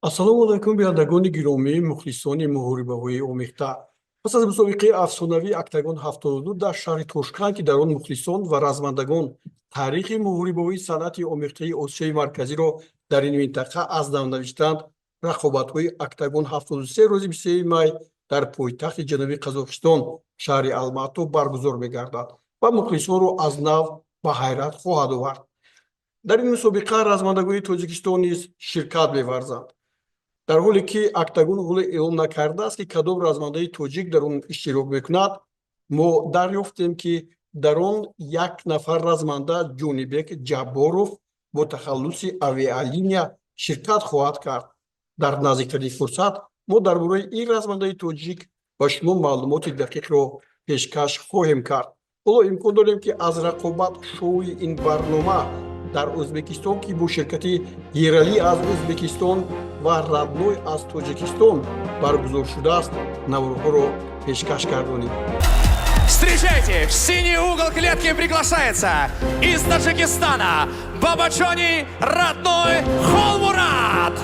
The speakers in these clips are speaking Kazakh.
Ассалому алайкум, бинандагони гиромӣ, мухлисони муҳорибаҳои омехта. Пас аз мусобиқаи афсонавии Октагон 72 дар шаҳри Тошканд, ки дар он мухлисон ва размандагон таърихи муҳорибаҳои санъати омехтаи Осиёи Марказиро дар ин минтақа аз нав навиштанд, рақобатҳои Октагон 73 рӯзи 23 май дар пойтахти ҷанубии Қазоқистон, шаҳри Алмато, баргузор мегардад ва мухлисонро аз нав ба ҳайрат хоҳад овард. Дар ин мусобиқа размандагони Тоҷикистон низ ширкат меварзанд. Дар ҳоле ки Октагон ҳоло эълон накардааст, ки кадом размандаи тоҷик дар он иштирок мекунад, мо дарёфтем, ки дар он як нафар разманда, Ҷонибек Ҷабборов бо тахаллуси Авиалиния, ширкат хоҳад кард. Дар наздиктарин фурсат мо дар бораи ин размандаи тоҷик ба шумо маълумоти дақиқро пешкаш хоҳем кард. Ҳоло имкон дорем, ки аз рақобат шоуи ин барнома дар Ӯзбекистон, ки бо ширкати Ералӣ аз Ӯзбекистон ва Родной аз Тоҷикистон баргузор шудааст, наворҳоро пешкаш гардонем. Встречайте, в синий угол клетки приглашается из Таджикистана Бабачони Родной Холмурат!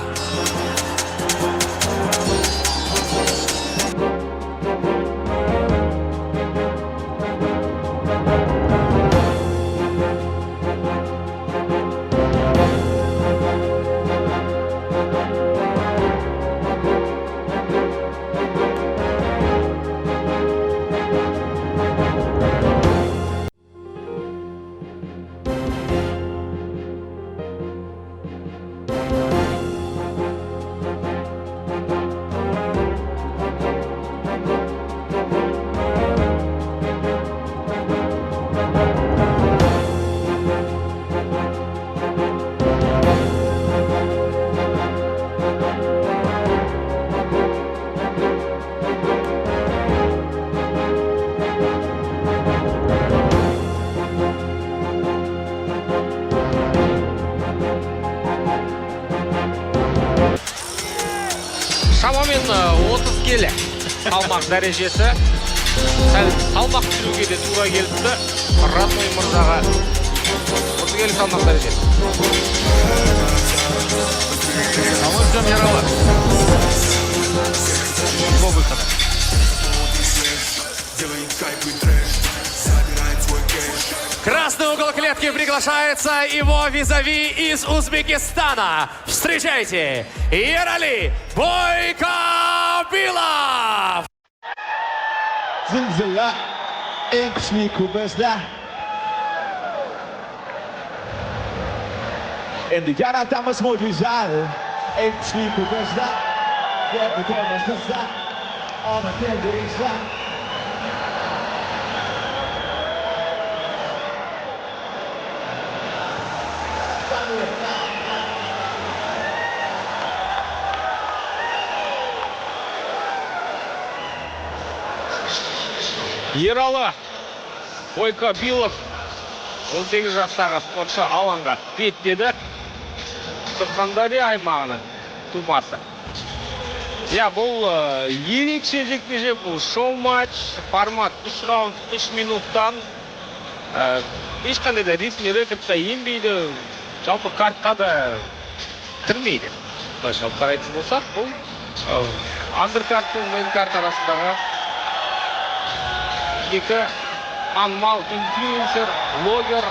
Шамамен 30 келі салмақ дәрежесі. Сәл салмақ түсіруге де тура келіпті Родной мырзаға. 30 келі салмақ дәрежесі. А мы ждем Ералы. Его выхода. Делает хайп и трэш, забирает свой кэш. Красный угол клетки приглашается его визави из Узбекистана. Встречайте, Ерали Бойкобилов! Zilzila eng kuchli kubizda. Endi yaratamiz mo'jiza. Eng kuchli kubizda. Ko'ramiz bizda. Omad keldi ishlar. Ералы Бойкобилов, 18 жастағы спортшы, алаңға беттеді. Сурхандария аймағының тумасы. Иә, бұл ерекше жекпе жек, бұл шоу матч, формат 3 раунд, 3 минуттан. Ешқандай да ресми рекордқа енбейді, жалпы картқа да кірмейді. Былайша алып қарайтын болсақ, бұл андеркард пен мейнкард арасындағы екі танымал инфлюенсер, блогер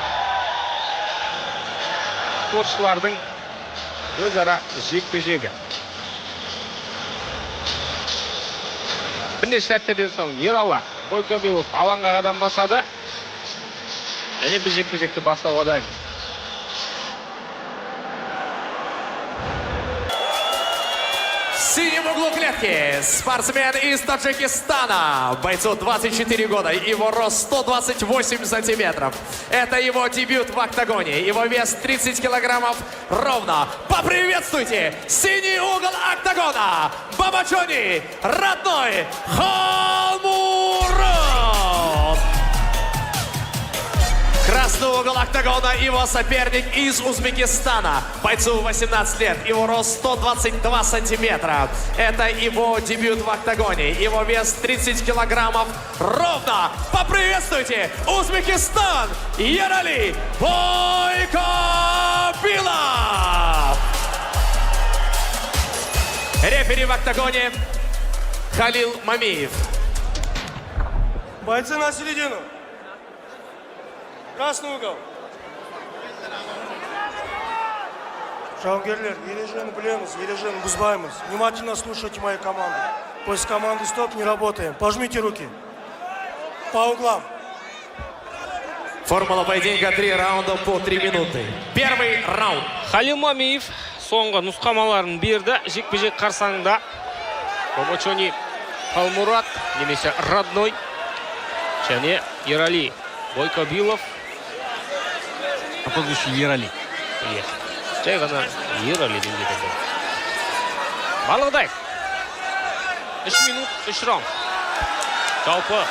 спортшылардың өзара жекпе жегі. Бірнеше сәттерден соң Ералы Бойкобилов алаңға қадам басады және біз жекпе жекті бастауға дайынбыз. В синем углу клетки спортсмен из Таджикистана. Бойцу 24 года, его рост 128 сантиметров. Это его дебют в октагоне. Его вес 30 килограммов ровно. Поприветствуйте синий угол октагона. Бабачони, Родной Холмурод. Красный угол октагона — его соперник из Узбекистана. Бойцу 18 лет, его рост 122 сантиметра. Это его дебют в октагоне. Его вес 30 килограммов ровно. Поприветствуйте Узбекистан, Ерали Бойкобилов! Рефери в октагоне Халил Мамиев. Бойцы на середину. Красный угол. Жауынгерлер, ережені білеміз, ережені бұзбаймыз. Внимательно слушайте мою команду. После команды стоп не работаем. Пожмите руки. По углам. Формула поединка: три раунда по 3 минуты. Первый раунд. Халил Мамиев соңғы нұсқамаларын берді жекпе-жек қарсаңында. Бобочони Халмурат немесе Родной және Ерали Бойкобилов. По прозвищу Ерали. Иә, жай ғана Ерали деуге де болады. Барлығы дайын. 3 минут, үш раунд. Жалпы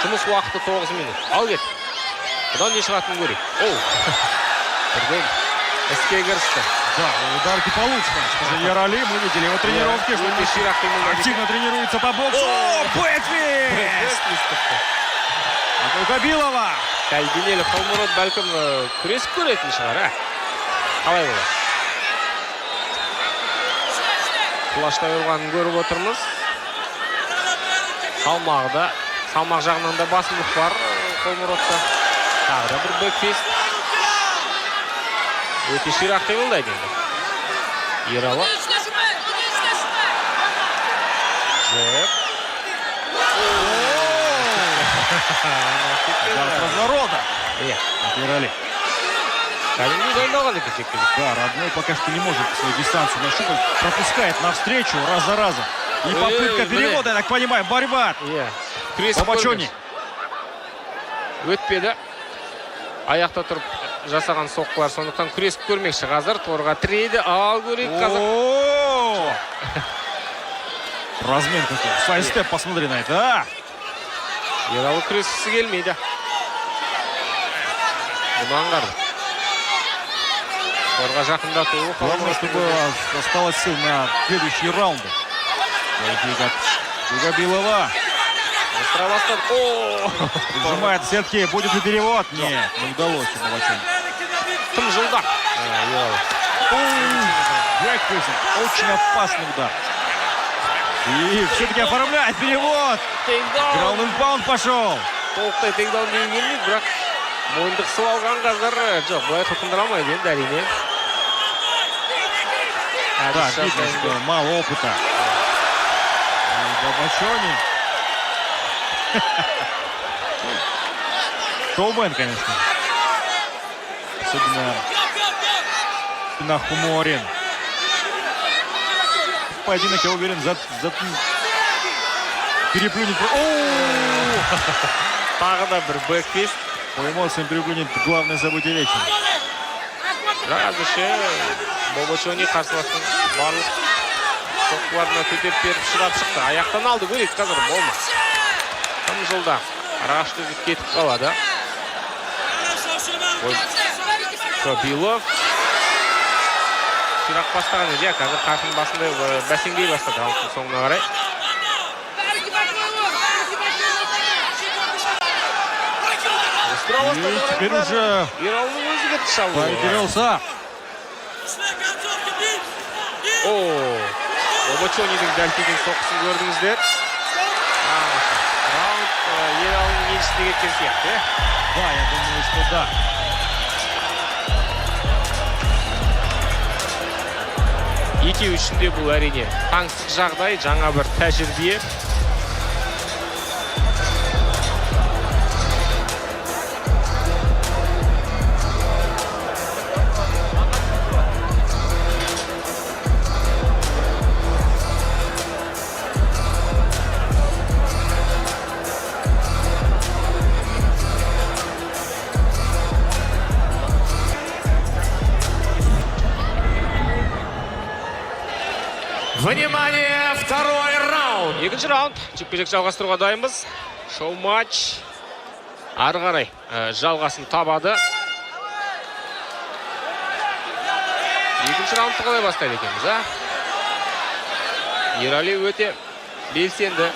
жұмыс уақыты 9 минут. Ал кет, бұдан не шығатынын көрейік. Оу, бірден іске кірісті. Да, ударки получше, конечно же, Ерали. Мы видели его тренировки, что он Өте ширақ қимылдады. Активно тренируется по боксу. О, бэкфист! От Бойкобилова. Сәл денелі Қалмұрат бәлкім күресіп көретін шығар, ә? Қалай болады? Құлаштай ұрғанын көріп отырмыз. Салмағы да, салмақ жағынан да басымдық бар Қолмұротта. Тағы да бір бэкфист. Өте ширақ қимылдайды енді. Ералы. Джеб. Удар с разворота. Иә. От Ерали. Кәдімгідей дайындалған екен жекпе-жек. Да, Родной пока что не может свою дистанцию нащупать. Пропускает навстречу раз за разом. И Ой, попытка блин. перевода, я так понимаю, борьба. Иә. Күресіп Бабачони. Көрмекші. Өтпеді. Аяқта тұрып жасаған соққылар, сондықтан күресіп көрмекші қазір. Торға тірейді. Ал көрейік қазір. О! Размен какой. Сайд-степ, посмотри на это, а! Ералы күрескісі келмейді. Бұны аңғарды. Торға жақындатуы. Главное, чтобы осталось сил на следующие раунды. Поединок от Бойкобилова. Ыстыра бастады. О! Прижимает к сетке. Будет ли перевод? Нет, не удалось Бабачони. Тым жылдам. Ералы. Бэкфист. Очень опасный удар. И все-таки оформляет перевод. Тейкдаун. Граунд энд паунд пошел. Толықтай тейкдаун деген келмейді, бірақ мойынды қысып алған қазір. Жоқ, былай қылқындыра алмайды енді, әрине. Да, Әдіс видно, жасайын что мало опыта. У Бабачони. Шоумен, конечно. Особенно на Хуморин. Поединок, я уверен, переплюнет. О! Тағы да бір бэкфист. По эмоциям переплюнет главное событие вечера. Бірақ әзірше Бобочони қарсыластың барлық соққыларына төтеп беріп, шыдап шықты. Аяқтан алды, көрейік қазір, болмас. Тым жылдам арағашты үзіп кетіп қалады. Кобилов ширақ бастаған еді, иә, қазір қарқын басындай бәсеңдей бастады раундтың соңына қарай. И теперь уже Ералының өзі кетті шабуылға. потерялся. О, Бобочонидің дәл тиген соққысын көрдіңіздер. Тамаша. Раунд Ералының еншісіне кеткен сияқты, иә? Да, я думаю, что да. Екеуі үшін де бұл, әрине, таңсық жағдай, жаңа бір тәжірибе. Внимание, второй раунд. Екінші раунд, жекпе жек жалғастыруға дайынбыз. Шоу матч ары қарай жалғасын табады. Екінші раундты қалай бастайды екенбіз, а? Ерали өте белсенді,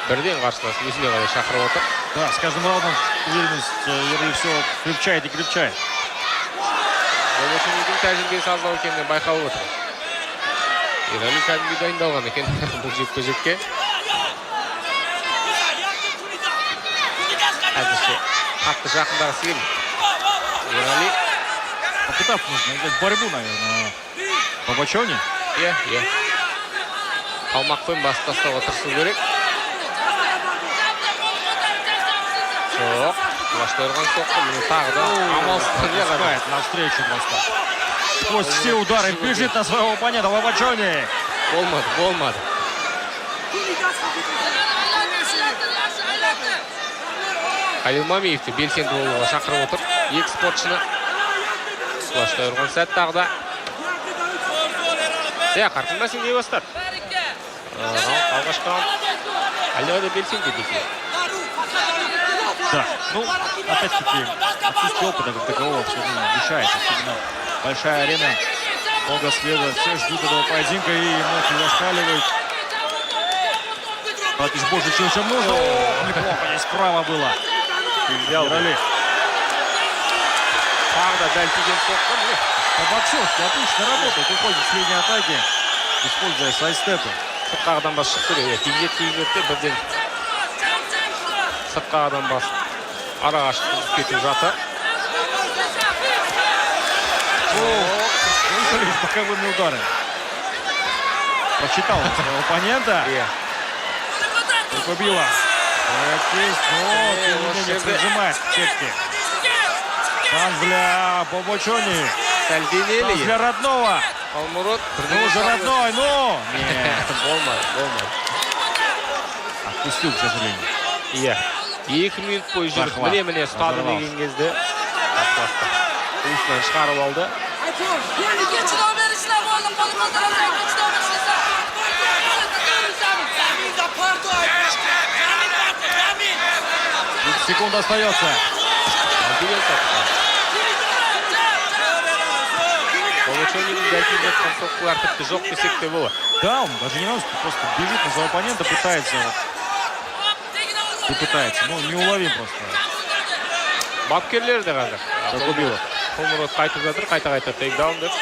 бірден қарсыласын өзіне қарай шақырып отыр. Да, с каждым раундом уверенность Ерали все крепчает и крепчает. Бобочонидің тәжірибесі аздау екені байқалып отыр. Ерали кәдімгідей дайындалған екен бұл жекпе жекке. Әзірше қатты жақындағысы келмейді Ерали. Попытаться нужно играть борьбу, наверное, Бабачони. Иә, салмақпен басып тастауға тырысу керек. Жоқ, құлаштай ұрған соққы, міне, тағы да амалсыздан, иә, қазір. Пускает навстречу просто. Сквозь все удары бежит на своего оппонента Бабачони. Болмады, болмады. Халил Мамиев те белсенді болуға шақырып отыр екі спортшыны. Құлаштай ұрған сәт тағы да. Иә, қарқын бәсеңдей бастады. Раунд, алғашқы раунд әлдеқайда белсенді екеуі. Да, ну, опять-таки, отсутствие опыта как такового все равно мешает. Особенно большая арена, много света, все ждут этого поединка, и эмоции зашкаливают. Платишь больше, чем нужно. О, неплохо здесь справа было. Ерали. Тағы да дәл тиген соққы, міне. По-боксерски отлично работает, уходит с линии атаки, используя сайдстепы. Сыртқа қадам бас шығып келеді. Иә, тигізеді, тигізеді де, бірден сыртқа қадам басып, ара қашықтық үзіп кетіп жатыр. Кончились боковыми ударами. Прочитал он своего оппонента. Иә. Прикубила. Есть, но тем не менее прижимает к сетке. Шанс для Бобочони. Сәл денелі. Шанс для родного. Қалмұрат. Ну же, родной, ну! Нет, Болмады, болмады. отпустил, к сожалению. Иә, 2 минут бойы жүріп, Захват. міне, міне, ұстады Разорвался. деген кезде қарсыласты уысынан шығарып алды. Ikkinchi berishlar bo'ldi, qo'l ko'taradi, ikkinchi berishlar. 30 секунд остается. Дәл тиген соққы. Бобочонинің дәл тиіп жатқан соққылар тіпті жоқ десек те болады. Да, он даже не носит, просто бежит на своего оппонента, пытается. И пытается, но неуловим просто. Бапкерлер де қазір Закубилов. Қолмұрат қайтып жатыр қайта қайта тейкдаун деп,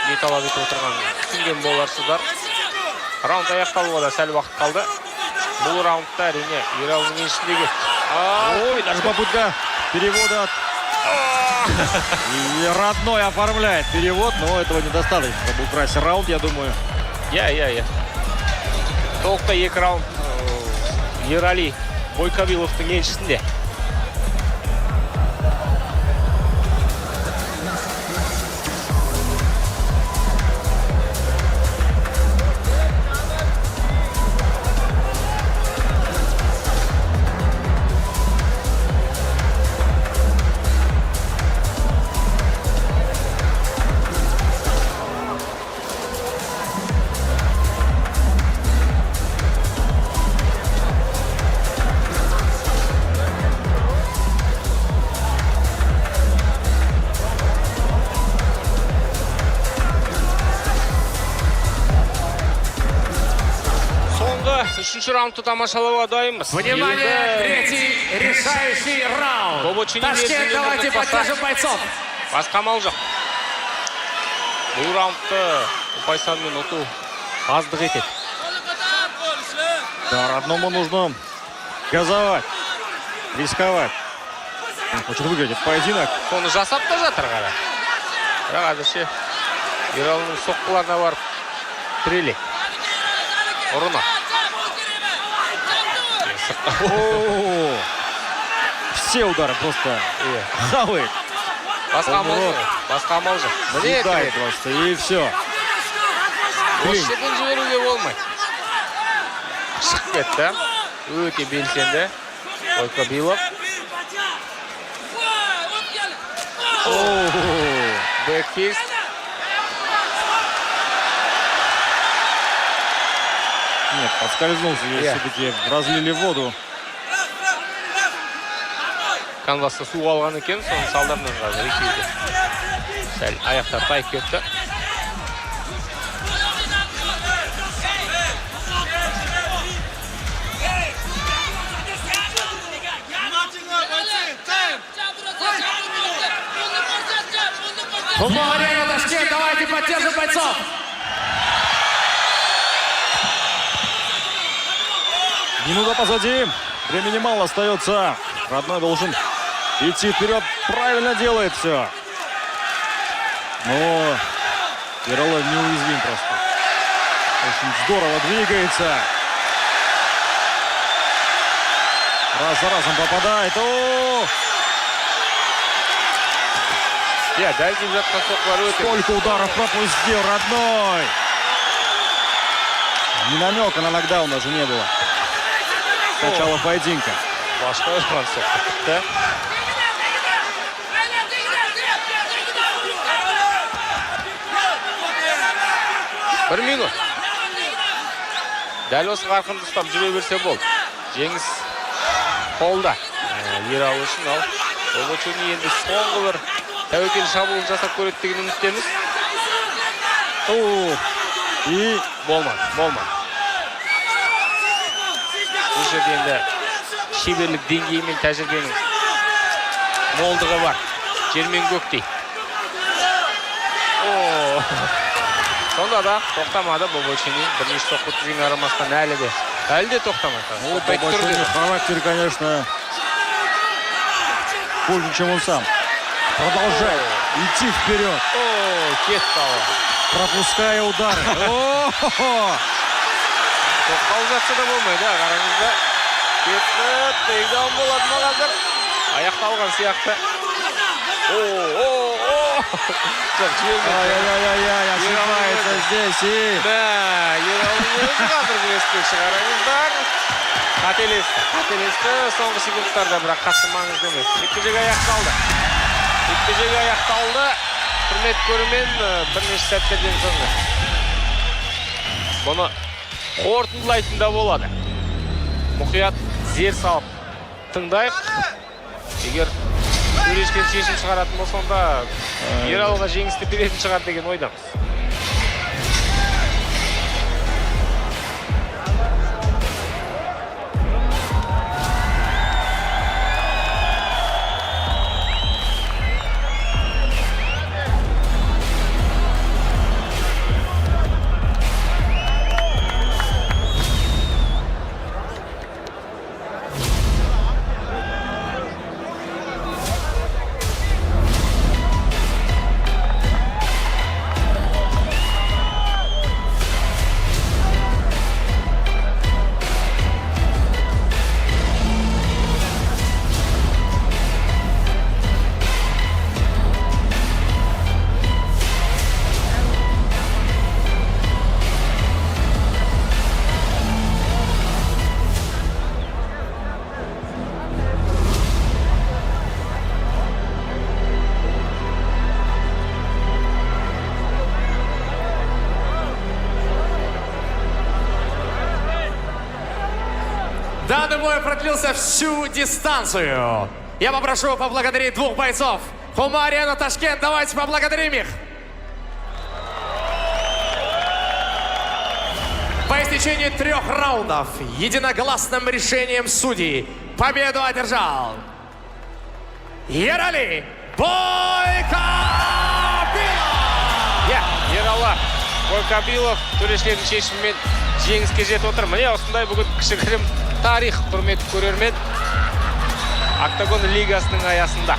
не талап етіп отырғанын түсінген боларсыздар. Раунд аяқталуға да сәл уақыт қалды. Бұл раундта, әрине, Ералының еншісінде кетті. Ой, даже попытка перевода. И родной оформляет перевод, но этого недостаточно, чтобы украсть раунд, я думаю. Иә, толықтай екі раунд Ерали Бойкабиловтың еншісінде. Соңғы үшінші раундты тамашалауға дайынбыз. Внимание, Енді третий решающий раунд. Бобочини Ташкент, мерзімінен давайте бұрын ұтпаса, поддержим бойцов. басқа амал жоқ. Бұл раундты ұпай санымен ұту аздық етеді. Да, родному нужно газовать, рисковать. Он хочет выиграть этот поединок. Соны жасап та жатыр, қара. Бірақ әзірше Ералының соққыларына барып тіреледі, ұрына. О, все удары просто Иә. хавает. Басқа амал Қолмұрат. жоқ, басқа амал жоқ, міне, Съедает кіреді. просто, и все. Осы жерден жіберуге болмайды. Шығып кетті. Өте белсенді Бойкобилов. О, Бэкфист. Нет, подскользнулся здесь, Иә. все-таки разлили воду. Канваста су алған екен, соның салдарынан қазір екеуі де сәл аяқтары тайып кетті. Хумо Арена, Ташкент, давайте поддержим бойцов. Минута позади. Времени мало остается. Родной должен идти вперед. Правильно делает все. Но Ералы неуязвим просто. Очень здорово двигается. Раз за разом попадает. О, Иә, дәл тиіп жатқан соққылар өте сколько ударов пропустил Родной. Ни намека на нокдаун даже не было. С начала поединка. Басқа ұрған соққы тіпті. Бір минут. Дәл осы қарқынды ұстап жүре берсе болды, жеңіс қолда. Ералы үшін. Ал Бобочуни енді соңғы бір тәуекел шабуыл жасап көреді деген үміттеміз. О, и Болмады, болмады. Бұл жерде енді шеберлік деңгейі мен тәжірибенің молдығы бар, жер мен көктей. О, сонда да тоқтамады Бобочуни. Бірнеше соққы өткізгеніне қарамастан, әлі де тоқтамады. Ну, Тоқтайды тұр Бобочуни деді. Характер, конечно, больше, чем он сам. Продолжает идти вперед, О, кетті ауа. Пропуская удары. О-хо-хо! Тоқталып жатса да болмайды, а, қараңыздар. Кетті, тейкдаун болады ма қазір? Аяқталған сияқты. О, о, о, жоқ, жібермеді. Ай-яй-яй-яй, ошибается здесь и Мә, Ералының өзі қазір күреспекші, қараңыздар. Қателесті, қателесті соңғы секундтарда, бірақ қатты маңызды емес. Жекпе жек аяқталды, жекпе жек аяқталды. Құрметті көрермен, бірнеше сәттерден соң бұны қорытындылайтын да болады. Мұқият зер салып тыңдайық. Егер төрешілер шешім шығаратын болса, онда Ералыға жеңісті беретін шығар деген ойдамыз. Данный бой продлился всю дистанцию. Я попрошу поблагодарить двух бойцов. Хума Арена, Ташкент, давайте поблагодарим их. По истечении трех раундов единогласным решением судей победу одержал Ерали Бойкабилов! Иә, Ералы Бойкабилов төрешілердің шешімімен жеңіске жетіп отыр. Міне, осындай бүгін кішігірім тарих, құрметті көрермен, Октагон лигасының аясында.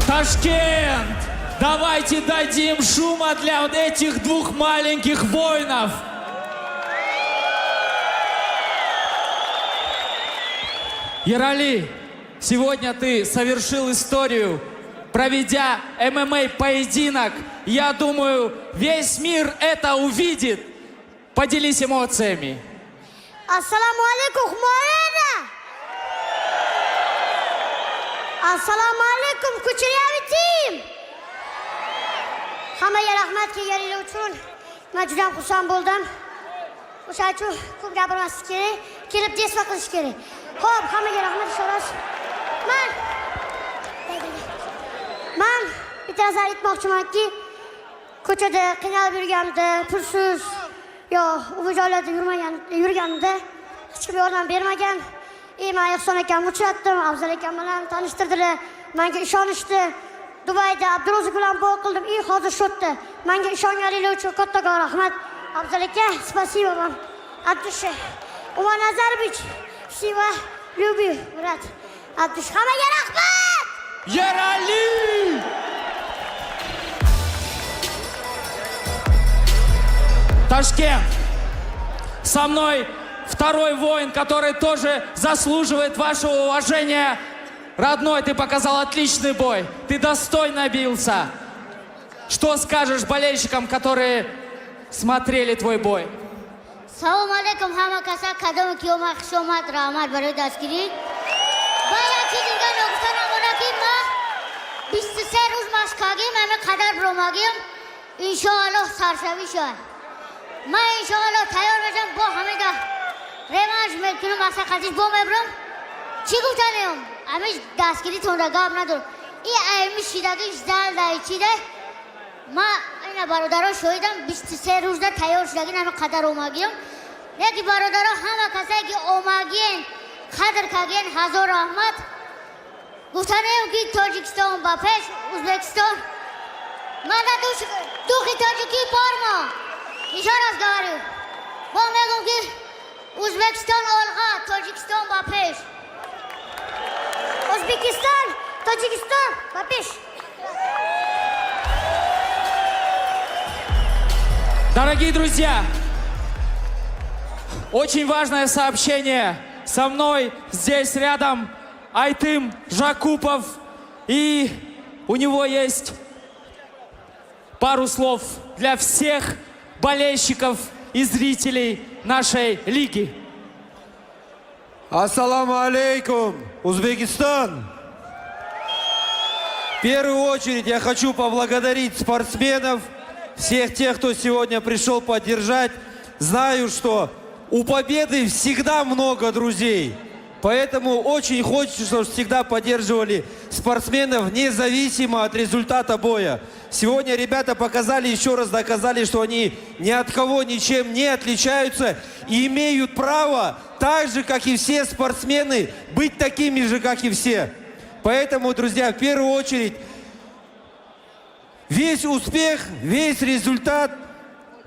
Ташкент! Давайте дадим шума для вот этих двух маленьких воинов! Ерали, сегодня ты совершил историю, проведя ММА поединок. Я думаю, весь мир это увидит. Поделись эмоциями. Assalomu alaykum, Humo Arena! Assalomu alaykum, Kucheryavi Team! Hammaga rahmat kelganinglar uchun. Men juda ham xursand bo'ldim. O'shaning uchun ko'p gapirmaslik kerak, kelib детство qilish kerak. Xo'p, hammaga rahmat, ishonasiz. Man bitta narsa aytmoqchimanki, ko'chada qiynalib yurganimda, pulsiz, Yo, u joylarda yurmagan, yurganimda hech kim yordam bermagan. И man Ehson akamni uchratdim, Afzal akam bilan tanishtirdilar. Menga ishonishdi. Dubayda Abdurozik bilan бой qildim. И hozir shu yerda. Menga ishonganinglar uchun kattakon rahmat. Afzal aka, спасибо вам. От души. Umar Nazarovich, спасибо. Люблю, брат. От души. Hammaga rahmat! Ерали! Ташкент! Со мной второй воин, который тоже заслуживает вашего уважения. Родной, ты показал отличный бой. Ты достойно бился. Что скажешь болельщикам, которые смотрели твой бой? Салом алейкум ҳама каса, кадоме ки омад, хуш омад, раҳмат барои дастгирӣ. Ба як чизи дига ногуфта намона, ки ма 23 рӯз машқ кардем, ҳами қадар биромагим. Иншоаллоҳ, саршавӣ шавад. Ман, иншоаллоҳ, тайёр мешам, бо ҳамида реванш мекунам, асақатиш бо мебирам. Чӣ гуфтанем, ҳами дастгиритонра гап надорам. И айми шидагиш залдай чидай, ма ина бародаро шоҳидам, 23 рӯзда тайёр шудагин, ҳами қадар омагиям. Яки бародаро, ҳама касае ки омагиен, қадр кардген, ҳазор раҳмат. Гуфтанем, ки Тоҷикистон ба пеш, Узбекистон мана духи тоҷикӣ бормо. Еще раз говорю, бо мегум, ки Узбекистон олға, Тоҷикистон ба пеш. Узбекистон, Тоҷикистон ба пеш. Дорогие друзья, очень важное сообщение. Со мной здесь рядом Айтым Жакупов. И у него есть пару слов для всех болельщиков и зрителей нашей лиги. Ассаламу алейкум, Узбекистан! В первую очередь я хочу поблагодарить спортсменов, всех тех, кто сегодня пришел поддержать. Знаю, что у победы всегда много друзей. Поэтому очень хочется, чтобы всегда поддерживали спортсменов, независимо от результата боя. Сегодня ребята показали, еще раз доказали, что они ни от кого ничем не отличаются и имеют право, так же, как и все спортсмены, быть такими же, как и все. Поэтому, друзья, в первую очередь, весь успех, весь результат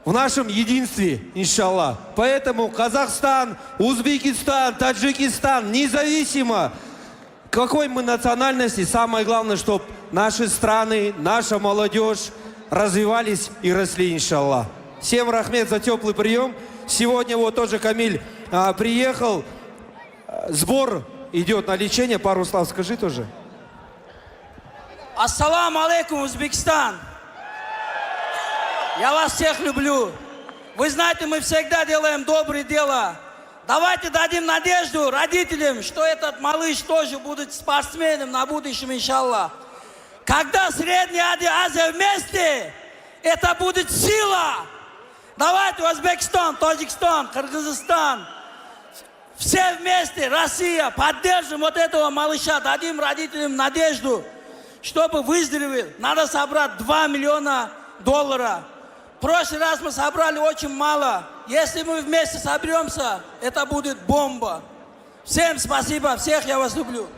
в нашем единстве, иншаллах. Поэтому Казахстан, Узбекистан, Таджикистан, независимо какой мы национальности, самое главное, чтобы наши страны, наша молодежь развивались и росли, иншаллах. Всем рахмет за теплый прием. Сегодня вот тоже Камиль приехал. Сбор идет на лечение. Пару слов скажи тоже. Ассаламу алейкум, Узбекистан! Я вас всех люблю. Вы знаете, мы всегда делаем добрые дела. Давайте дадим надежду родителям, что этот малыш тоже будет спортсменом на будущем, иншаллах. Когда Средняя Азия вместе, это будет сила. Давайте Узбекистан, Таджикистан, Кыргызстан, все вместе, Россия, поддержим вот этого малыша, дадим родителям надежду, чтобы выздоровел. Надо собрать 2 миллиона долларов. В прошлый раз мы собрали очень мало. Если мы вместе соберемся, это будет бомба. Всем спасибо, всех я вас люблю.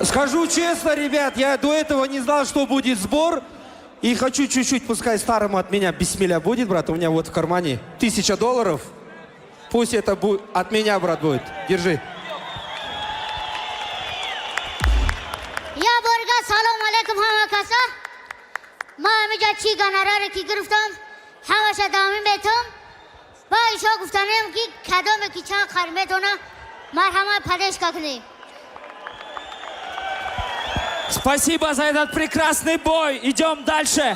Скажу честно, ребят, я до этого не знал, что будет сбор. И хочу чуть-чуть, пускай старому от меня бисмилля будет, брат. У меня вот в кармане 1000 долларов. Пусть это будет от меня, брат, будет. Держи. Я борга салом алейкум ҳама каса. Ма ҳамиҷа чӣ гонораре ки гирифтам, ҳамаша давомӣ метам. Ба ишо гуфтанем, ки кадоме ки чанд қар метона, марҳамат, поддержка кунем. Спасибо за этот прекрасный бой. Идем дальше.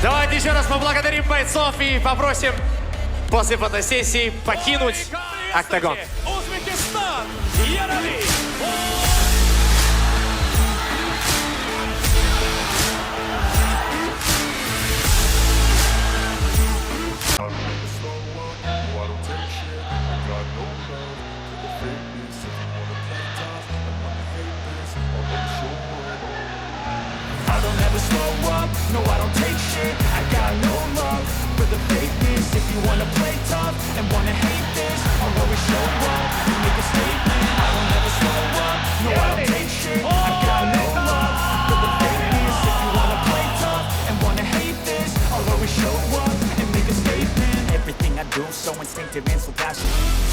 Давайте еще раз поблагодарим бойцов и попросим после фотосессии покинуть октагон. Узбекистан, Ерали. I don't ever slow up, no, I don't take shit. I got no love for the fakeness. If you wanna play tough and wanna hate this, I'll always show up. I don't ever slow up, no, I don't take shit. I got no If you wanna play tough and wanna hate this, I'll always show up and make a statement. I don't ever slow up, no, I don't take shit. I got no love for the fakeness. If you wanna play tough and wanna hate this, I'll always show up and make a statement. Everything I do, so instinctive and so passionate.